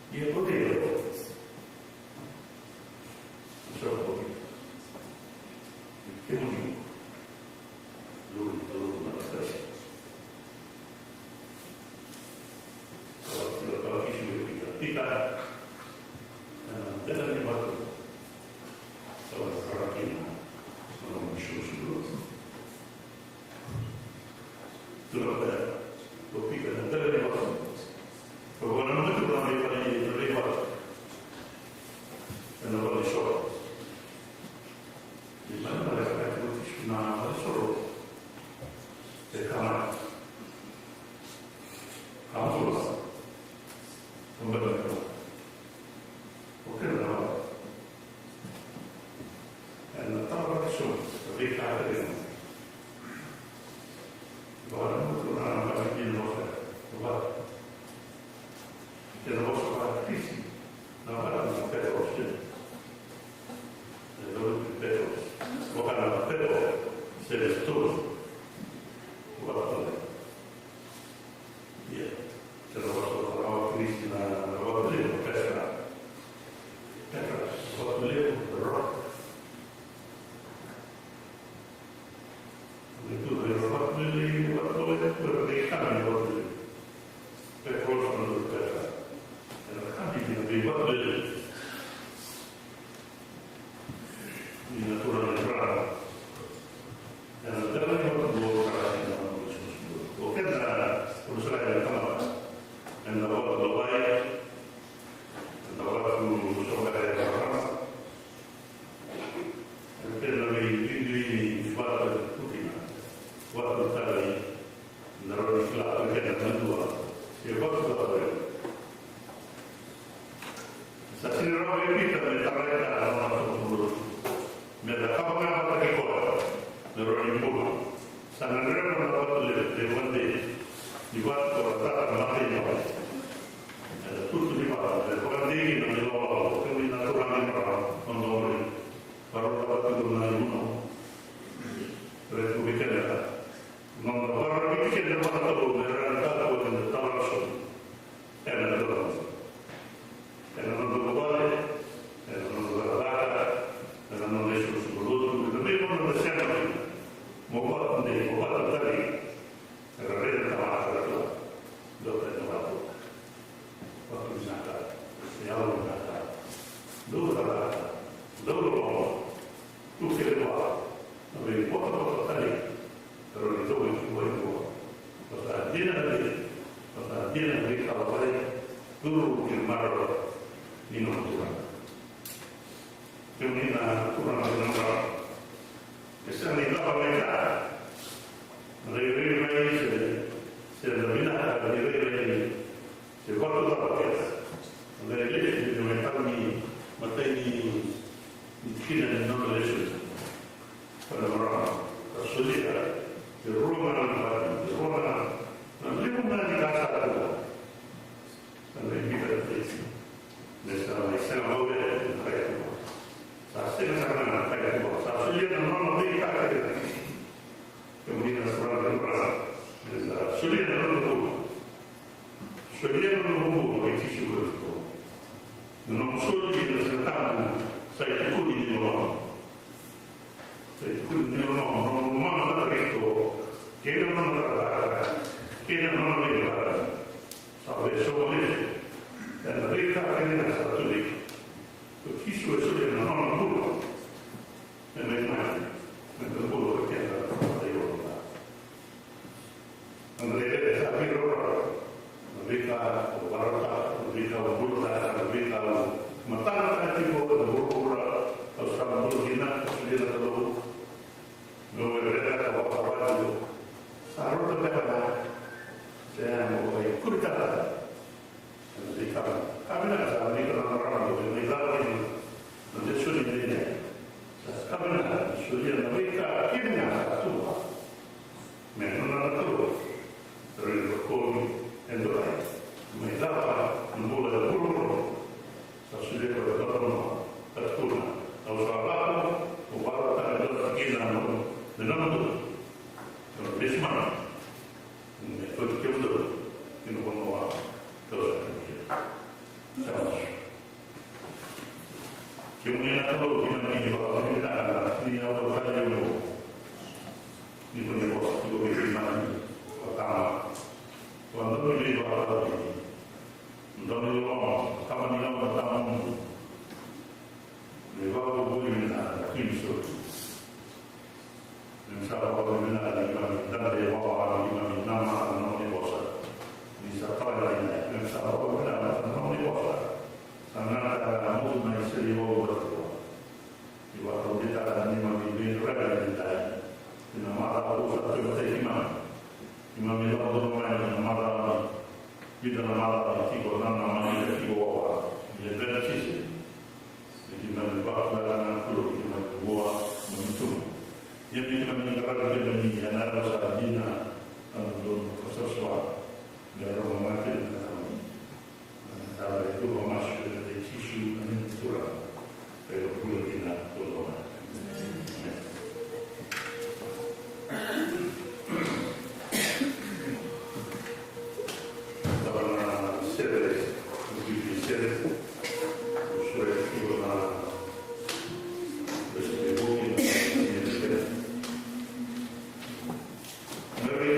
Ia ko te Ena tara vata so na veika kece ga. Vaka na mutu na na vaka kina vaka. Vaka. Kena vosa vaka Kirisi na vaka na Petros kina. Na vaka na Petros. Vaka na Petros. Se na stone. Vaka na. Ia, kena vosa vakaVakirisi na, na vatu levu, Petra. Petra, vatu levu, the rock. Ni tu na vatu levu, vatu levu, vatu levu, vatu levu. Petros na Petra. Ena kami ni vatu levu. Ni na turaga ni Eparama. Ena tara ni vatu, o keda, o sara ni tamata. Ena vatu lawai, ena vatu soqara ni Eparama. Ena kena vei video ni vatu kutina. Vatu tale, na rau ni kila, Era na vatu levu, e vakadeitaki ni vatu ko ra tata na matai ni vatu. Era tutu ni vatu, era vakadeitaki na mai lawalawa, kemuni na turaga ni marama, na dodonu. Vakarau vatu ko na ivunau. Era tu vei keda. Noda vakarau vei keda vakatou, era na tatu ko keda tala rasu. Ena dua na ena noda vuvale, ena noda cakacaka, ena noda isukusuku lotu, ena veivanua eda sema kina. Mo vatu dei, mo vatu tale. Era raica na tamata, era tua. Dou tale na vatu. Vatu vinaka, se yalo vinaka. Dou cakacaka, dou loloma. Tu kece vua na veivotavota tale. Rawa ni dou veikidavaki vua. Sa dina na vei, sa dina na veikidavaki. Curu ki na marau ni nomu Turaga. Kemuni na turaga kei na marama. E sega ni cava mai ka na rairai se, se na vinaka ni rairai se vatu cava kece. Na rairai se ni mai tau ni matai ni, ni tikina ni nona lesoni. Ka na marama ka solia e rua ga na vatu, e rua ga na levu ga ni ka sa tu. Sa mai biuta na tesi me sa mai sega mai vei na kai tuba. Sa sega sara ga na kai tuba. Sa solia na nona veika kece ga. Kemuni na turaga, na turaga, me sa solia na nona bula. Solia na nona bula vei Jisu Karisito. Na nona soli na Siga Tabu sa itukuni ni loloma. Sa itukuni ni loloma, na nona lomana na Karisito kei na nona cakacaka kei na nona veiqaravi. Sa veisogo lesu ena veika kece ga sa tu vei keda. Ko Jisu e solia na nona bula me mai mate, me mai bula vei keda na tamata i Roma. Na rairai sa veiraurau, na veika au vakarautaka, na veika au bulataka, na veika au matanataka tiko ena vuravura au sa bula kina, au solia na Kalou. Meu raica ka vakavatu, sa rauta beka ga, se a mo vaikuritaka. Ena veika, ka vinaka sa mai kaya na marama, me mai cava kina na lesoni edaidai. Sa ka vinaka ni solia na veika kece ga sa tu vua. Me nona na Kalou, rawa ni rokovi e dua, mai cava na bula e vuravura. Sa solia ko e dua na ka tukuna, au sa lako mo vakarautaka e dua na tikina na noqu, na noqu bula. Au na lesu mai me kauti kemudou ki na vanua au sa kaya. Sa masu. Kemuni na Kalou, keimami vakavinavinaka ni au sa lako mai oqo. Ni ko ni vosa tiko vei keimami, ko Tama. Ko dau ni veivakatautaki. Dau ni loloma, Tama ni gauna, Tama ni mudu. Me vakavuvuli vinaka na Queen Sotu. Keimami sa vakavinavinaka ni keimami dabe wawa, ni keimami namaka na nomuni vosa. Ni sa tala na idai, keimami sa vakavinavinaka na nomuni vosa. Sa gata na motu mai Sere i Wawa Batua. Ni vakavinavinaka ni keimami veiqaravi na idai. Ni na mata au sa tu e matai keimami. Keimami lako donu mai na mata, vica na mata, tiko na, na mata tiko wawa. Ni bera sisi. Ni keimami vakavinavinaka na Kalou, keimami vua, keimami tu. Ia ni keimami qaravi kemuni, ia na yalo sa dina, na dodonu ka savasava. Me rawa mate na Kalou. Na taro e tu vamasu ena yaca i Jisu, na neimami Turaga. Ka iko bula kina ko loma. Amen. Cava na sere, na bibi sere, o sere tiko na vesi ni bogi na sere. Mary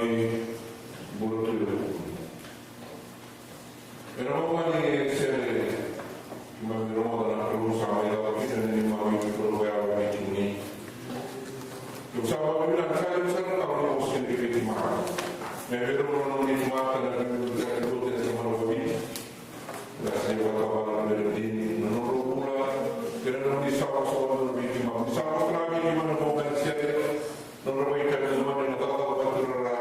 Bula tu e vuku. Ena loma ni sere keimami rogoca na Kalou sa mai lako kina na neimami Kalou yawa e Viti. Keimami sa vakavinavinaka sara, sa na ka ni vosa kina vei keimami. Me vei rau na nomuni tamata na veivuke ni lotu ena yasana vakaviti. Na sere vakatawala na veivuke ni, na nodrau bula, kei na nomuni sa vosa vei keimami. Ni sa vosa vei keimami na bogi ni sere. Nodra vakaitavi na mani na cakacaka vakaturara.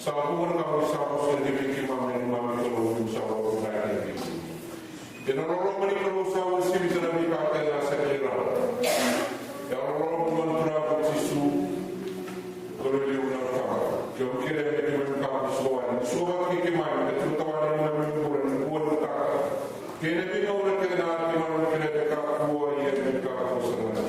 Sa vuqa na ka mo ni sa vosa kina vei keimami na neimami Kalou, keimami sa vakavinavinaka kina vei kemuni. Ena loloma ni Kalou sa uasivi kina na veika kece sa kei rau. Ena loloma ni Turaga ko Jisu, Kalou levu na Tama. Keimami kerea me keimami kakua ni sova wale, ni sova vata kei keimami, ka tiko tawana na neimami bula, ni bula ni taka. Kei na veigauna kece na keimami kerea me kakua, ia me kakua sara ga.